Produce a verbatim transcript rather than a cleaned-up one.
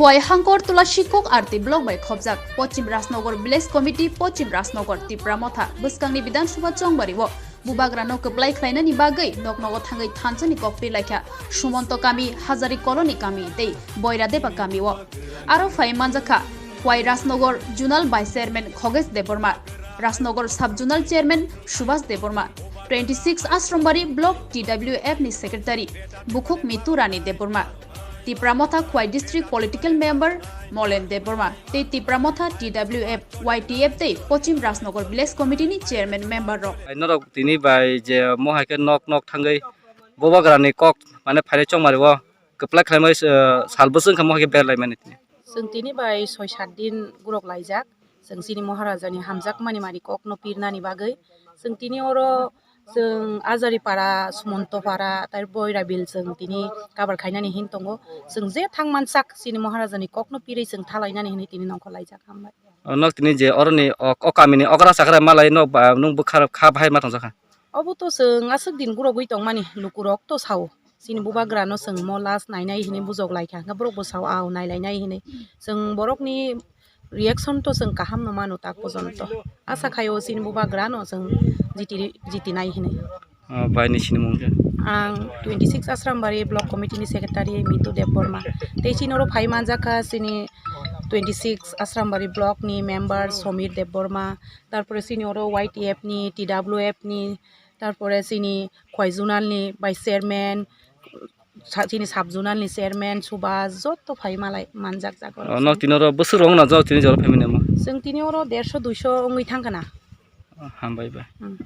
Khowai Hangkor Tulasi Kok R T block bai khopjak Pochim Rajnagar Village Committee, Pochim Rajnagar, Tipra Motha bwskangni Bidhan Sabha chongbario bubagrano kwplai khlainani bagwi nok nogo thangwi thansani kok pirlaikha Sumonto kami, Hajari Colony kami tei Boiradeba kami o. Aro phai manjakha Khowai Rajnagar Zonal Vice Chairman Khogesh Debbarma, Rajnagar Sub Zonal Chairman Subhas Debbarma, twenty six Ashrambari Block T W F ni Secretary Bukhuk Mitu Rani Debbarma, Tipra Motha Khowai District Political Member Molen Debbarma tei Tipra Motha T W F, Y T F tei Pochim Rajnagar Village Committee ni Chairman member rok. Norok tini bai je mo hai khe nok nok thangwi bubagrani kok mane phainai chongmari o kwplai khlaimai, eh, sal bwswk wngkha mo hai khe berlaimani tini. Chwng tini bai soi sat din gurok laijak. Chwng chini Maharajani hamjakmani mani kokno pirnani bagwi. Chwng tini oro chwng Ajari para, Sumonto para, tai Boirabil chwng tini kabar khainani hin tongo. Chwng je thang mansak chini Maharajani kokno pirwi chwng thalainani hinwi tini nongkhor laijak, hambai. O nok tini je oroni ok, o kamini okra chakra malai nok ba nwng bwkha kha bahai ma tongjakha. Obo to chwng aswk din gurogwi tongmani lukurok to sao. Chini bubagrano chwng mo last nainai hinwi bujok laikha, hwnkhe borok bo sao, "Ao, nailainai," hinwi. Chwng borokni reaction to chwng kaham no mano tak pojonto. Asa khaio chini bubagrano chwng jiti, jitinai hinwi. Ah, bai ni sinimung khe? Ang twenty six Asrambari Block Committee ni Secretary Mitu Debbarma. Tei chini oro phai manjakha chini twenty six Asrambari Block ni member Somir Debbarma, tarpore chini oro Y T F ni, T W F ni, tarpore chini Khowai Zonal ni Vice Chairman, sa-, chini Sub Zonal ni Chairman Subhas, joto phai malai manjak jaga oro. Oh, nok tini oro bwswk rok wngna jok tini jora phaimani omo? Chwng tini oro derso duiso wngwi thangkha na. Oh, hambai bai. Hmm.